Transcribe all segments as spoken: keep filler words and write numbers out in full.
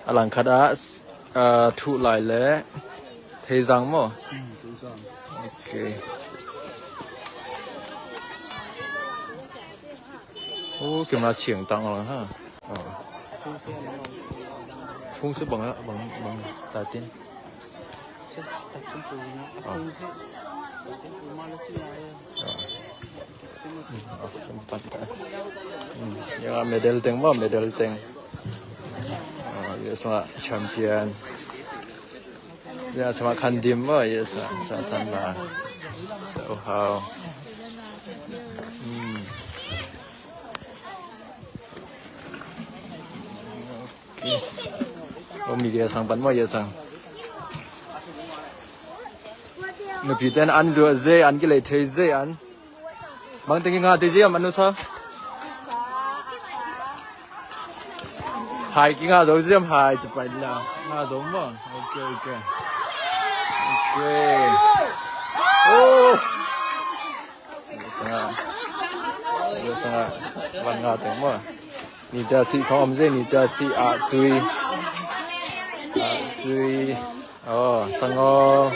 A langkhat ah, ah, Thu Lai le Thei Zang maw? Ok. Oh, camera chiang tang lo ha. Oh. Phung se bang, bang, bang ta tin. Oh. Oh, phung pan ta. Hmm. Ya, medal teng maw, medal teng. Oh, ya, semua champion. Ya, semua kan dim maw, ya, semua, semua sama. So, how? Hmm. Ok. Oh, mi kia sang pan maw, ya sang. Nupi ten an zuah ze, an kilei thei ze an. Bang teng kinga thei ze am, a nusa? Hai kinga zo ze am, hai ci pai la. Nga zo maw. Ok, ok. Ok. Oh. Sanga. Sanga. Van nga teng maw. Ni ca si khong om ze, ni ca si a tui. A tui. Oh, sango.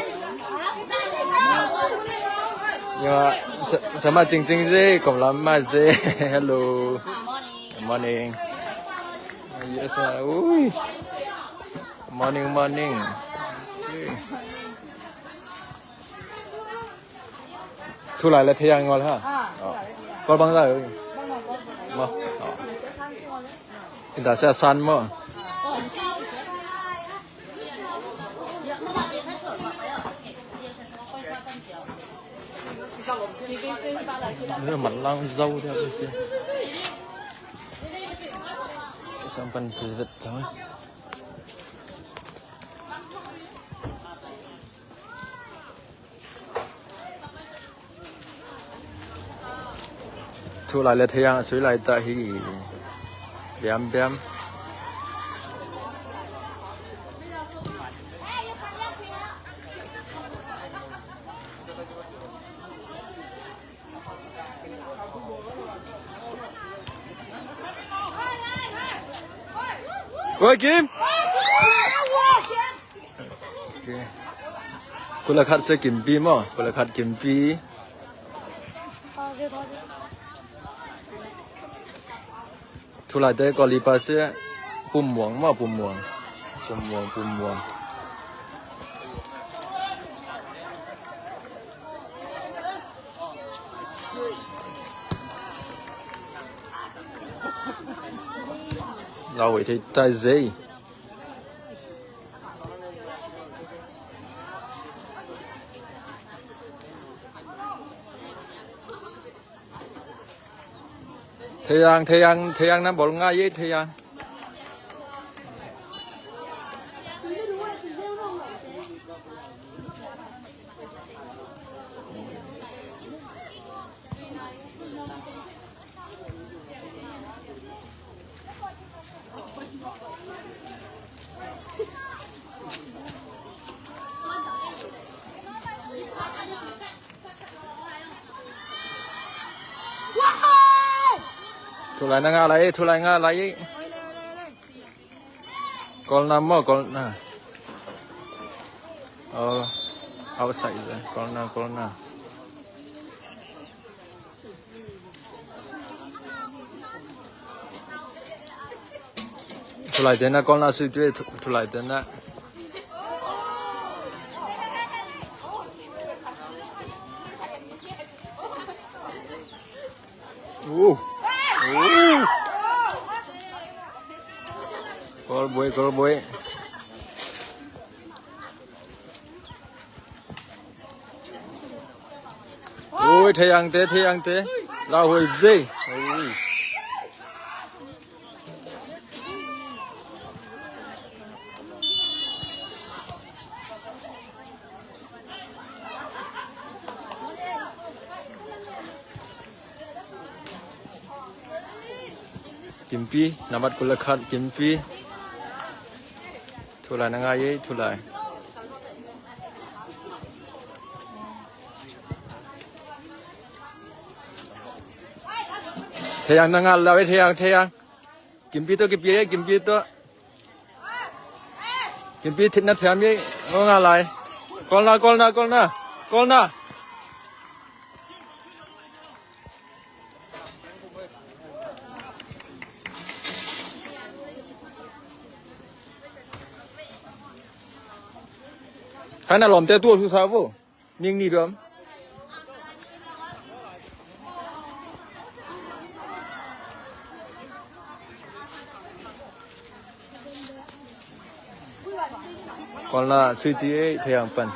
Ya, sa-, sama cing cing ze, kom lam ma ze. Hello. Morning. Yes, ma. Ui. Morning, morning. Okay. Thu Lai le Thei Zang ngol ha. Oh. Kol bang za. Ma. Oh. Inda sa san mo. Mat lang zau dia. Sang pan si vet zau. Thu Lai le Thei Zang a sui lai ta hi. Biam biam. Oi, Kim. Ok. Kul le khat se Kimpi maw? Kul le khat Kimpi. Thu Lai te kol li pa se Pum Muang maw? Pum Muang. Pum Muang, Pum Muang. Lau ei thei tai zei. Thei Zang, Thei Zang, Thei Zang na bol ngai ei, Thei Zang. Thu Lai na ngah lai, Thu Lai ngah lai. Kol na maw, kol na. Oh, outside, kol na, kol na. Thu Lai te na kol na sui tui, Thu-, Thu Lai te na. Uh. Uh. Kol buai, kol buai. Ui, Thei Zang te, Thei Zang te. Lau huai zei. Ui. Kimpi, nambat kul le khat, Kimpi. Thu Lai na ngai ei, Thu Lai. Thei Zang na ngai lau ei, Thei Zang, Thei Zang. Kimpi to, Kimpi ei, Kimpi to. Kimpi thitna thiam hi. Ngol nga lai. Kol na, kol na, kol na. Kol na. Khai na lawmte tu a susa vo. Ming ni duam. Kol na sweetie ei, thei ang pan.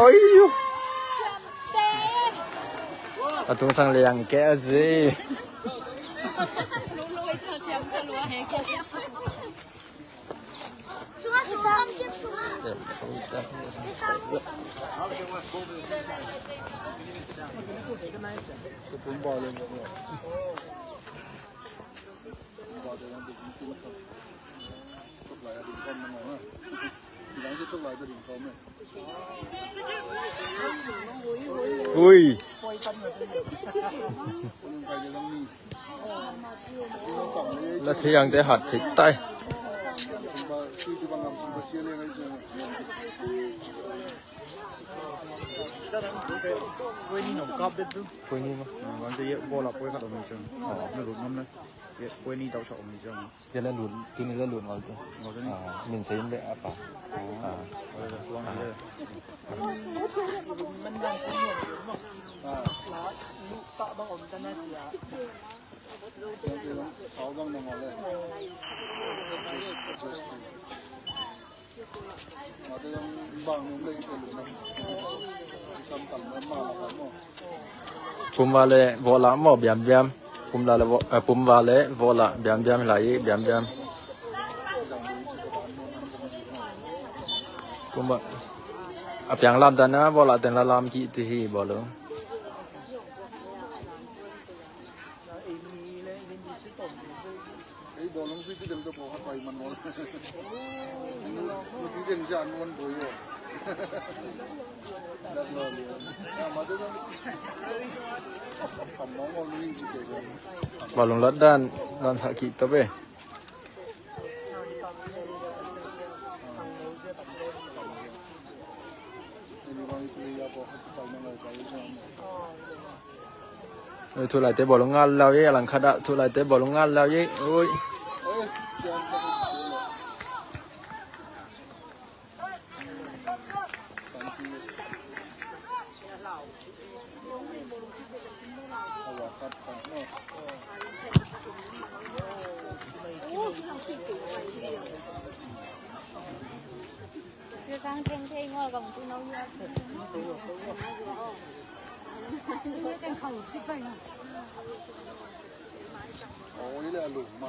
Oi. A tung sang le ang ke a zi. Ui. La thei ang te hat thei tai. Poi ni ma. Bang te ye ball a poi khat om hi ciang. Na lut ngam na. Ye poi ni tau sa om hi ciang. Ye la lut, tuni la lut ngol te. Ngol te ni. Ah, min sa in le apa. Ah. Tuang ni le. Sau bang na ngol le. Just, just. Pumva le vola mo biam biam. Pumva le vo-, eh, pumva le vola biam biam lai biam biam. Pumva. A piang lam ta na vola ten la lam ki ti hi bolo. Ei bawlung sui kidem to ko hapai man bol. Kidem sian man boi yo. Dak lo ni. Ya ma to. Kam mong bol ni ci ke. Bawlung lat dan dan sa ki to be. Ui, thu lai te bawlung ngal lau ye, a lang khat ah thu lai te bawlung ngal lau ye. Ui.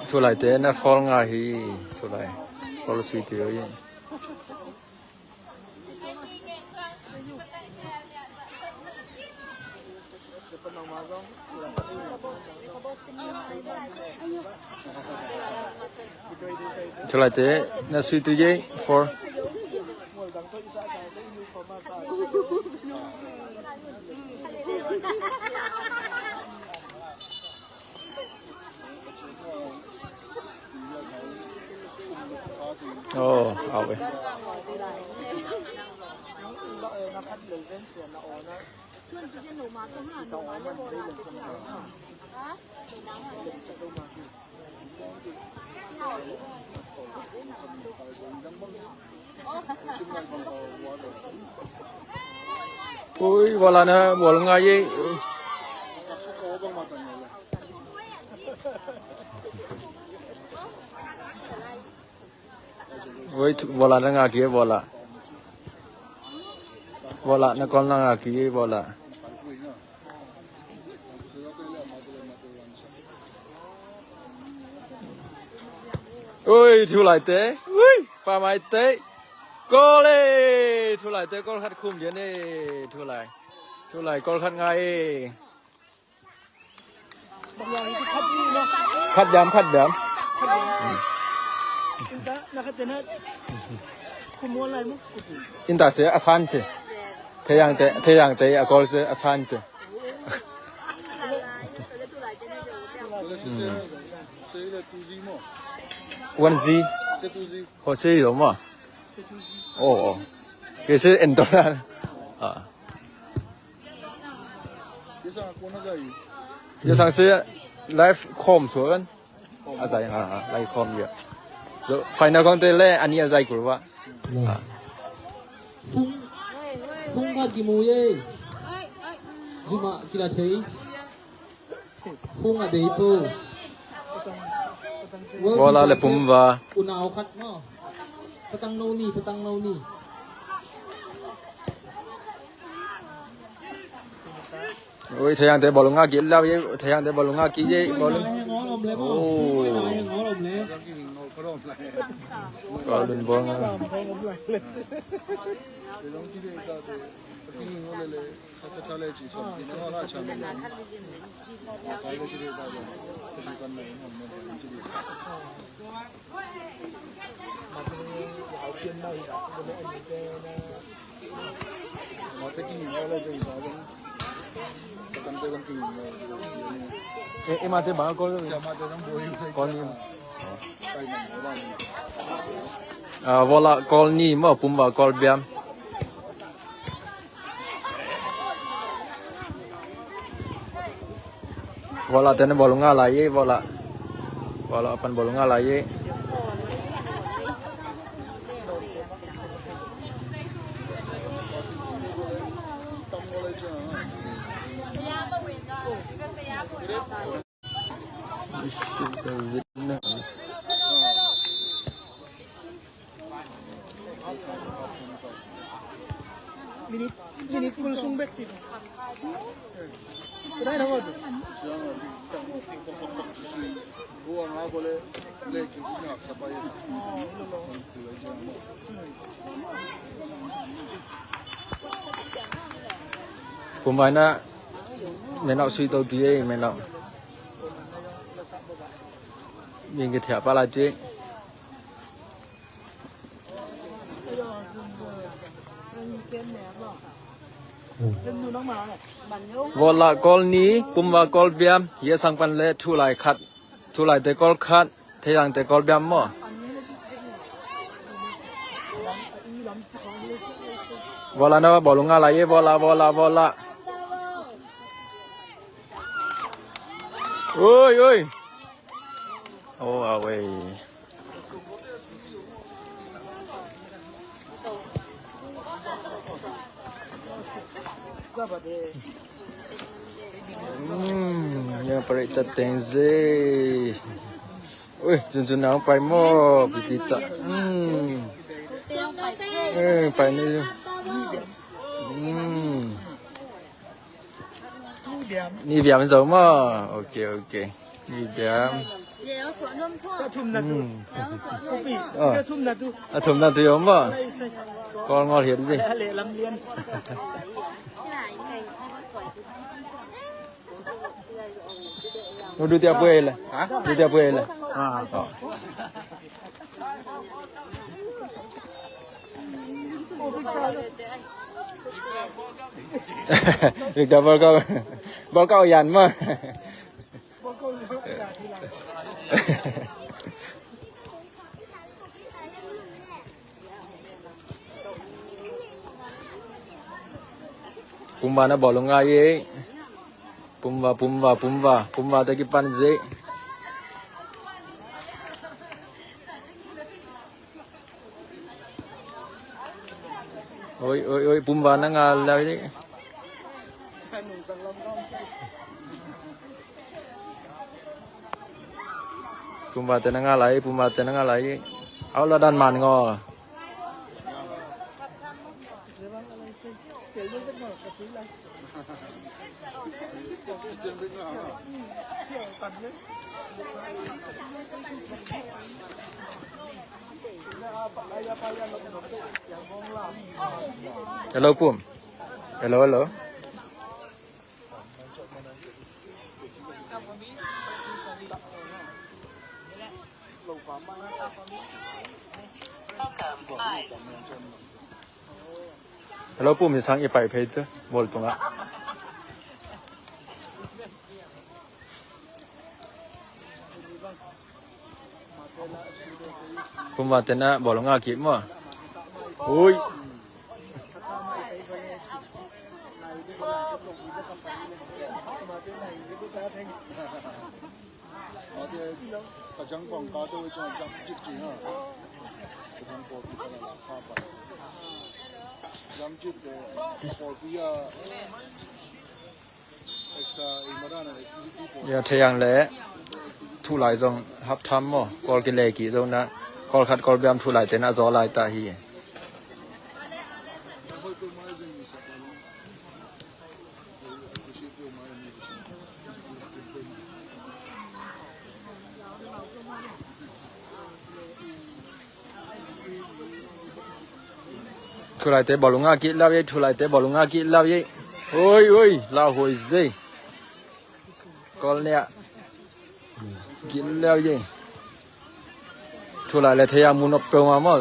Thu lai te na foul nga hi, thu lai. Foul sui ti hi. Thu lai te na sui tu ye four. Oh, awe. Ui, wala na, wal ngai ye. Ui, wala na nga ki wala. Wala na kon na nga ki wala. Ui, thu lai te. Ui, pa mai te. Kol e. Thu lai te kol khat khum lian e. Thu lai. Thu lai kol khat ngai e. Khat biam, khat biam. Inta se, a san se. Thei ang te, thei ang te, a kol se, a san se. One Z. Ho se lo maw. Oh, oh. Kei se en to la. Ah. Kei sang se live khawm suak kan. A zai ha, lai khawm ya. Final kong te le ani a zai kul wa. Phung, phung khat kimu ye. Zuma kila thei. Phung a dei po. Bola le Pumva. Unau khat no. Patang no ni, patang no ni. Ui, Thayang te bawlung a kih lau ye, Thayang te bawlung a kih ye, bawlung. Oh. Bawlung bawlung. E, e, mate bang kol, kol ni. Ah, Vola kol ni maw, Pumva kol biam. Vola te na bawlung a lai ye, Vola. Vola pan bawlung a lai ye. Minit, minit kul sung bek ti. Kudai na ko tu. Pumvai na menau sui to ti ei menau. Min ke thia pa la ti. Vola kol ni, Pumva kol biam, ye sang pan le thu lai khat, thu lai te kol khat, Thayang te kol biam maw. Vola na bawlung a lai ye, Vola, Vola, Vola. Oi, oi. Oh, away. Hmm, yang parit tateng ze. Ui, zun zun nang pai mo, pipita. Hmm. Eh, pai ni. Hmm. Ni biam zo maw? Ok, ok. Ni biam. Hmm. A thum na tu yo maw? Kol ngol hiat zi. Nu du tia pue le. Ha? Du tia pue le. Ah. Oh. Victor, bawlkau, bawlkau yan maw. Pumva na bawlung a ye. Pumva, Pumva, Pumva, Pumva te kipan ze. Oi, oi, oi, Pumva na ngal lai. Pumva te na ngal lai, Pumva te na ngal lai. Au la dan man ngo. Hello, Pum. Hello, hello. Hello, Pu Min Sang, i pai phei te, ball tungah. Kumba tena bawlung a kip maw. Ui. Ya, thei ang le thu lai zong hap tham maw, kawl kile kik zong na, kawl khat kawl biam thu lai tena zaw lai ta hi. Thulaite bawlung a kih lau ei, thulaite bawlung a kih lau ei. Oi, oi, lau huai zei. Kawl nia kih lau ei. Thulai le thei a mu nop peuhmah maw.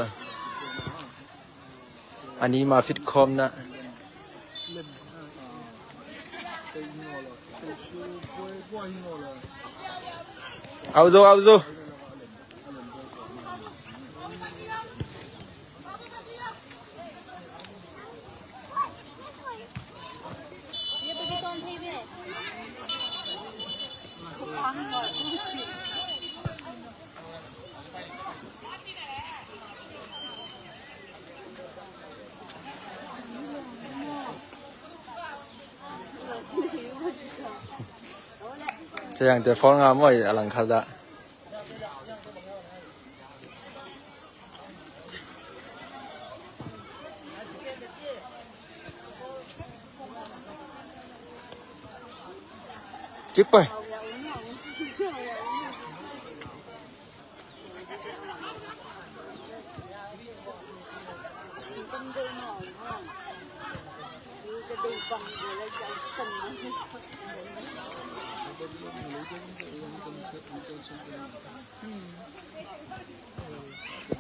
A ni ma fit khawm na. Au zo, au zo. Ciangte foul ngam maw a langkhat ah. Kik pai.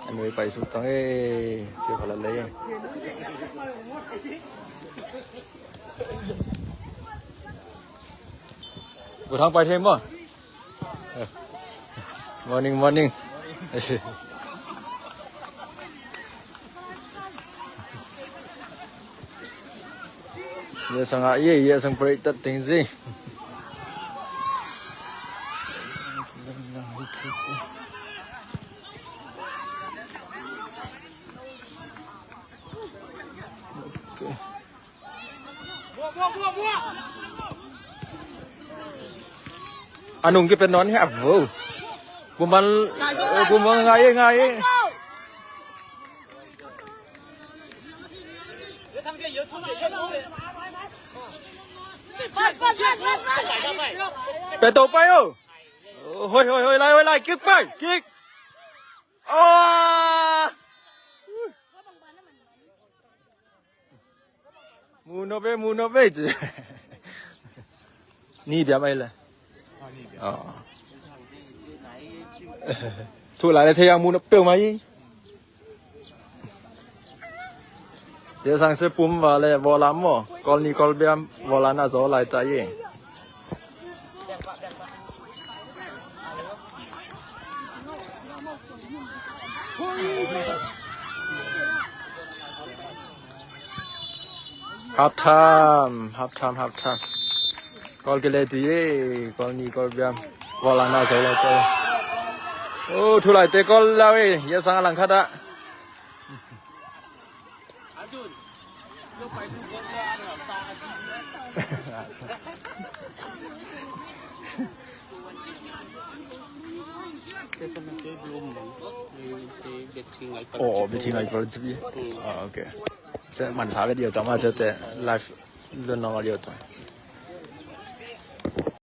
Anui pai suk tang e, kio khala lei. Pu Thang pai thei maw? Morning, morning. Ye sang a ye, ye sang pray tat ting zi. Okay. A nung kipen nawn hi a vo. Kuman, kuman ngai, ngai. Pe to pai o. Hoi, hoi, hoi lai, hoi lai, kick pai, kick. Oh! Mu nop e, mu nop e ci. Ni biam ai le. Oh. Thu lai le thei ang mu nop peuhmah hi. Ye sang se pum va le volam maw. Kawl ni kawl biam volam na zaw lai ta hi. Half time, half time, half time. Kawl kile tu ye, kawl ni kawl biam. Volam na zaw lai ta. Oh, thu lai te kawl lau e, ye sang a langkhat ah. Oh, bia thing ai pal ci. Ah, okay. Se man sa bia dio ta ma te te live lo nong a dio ta.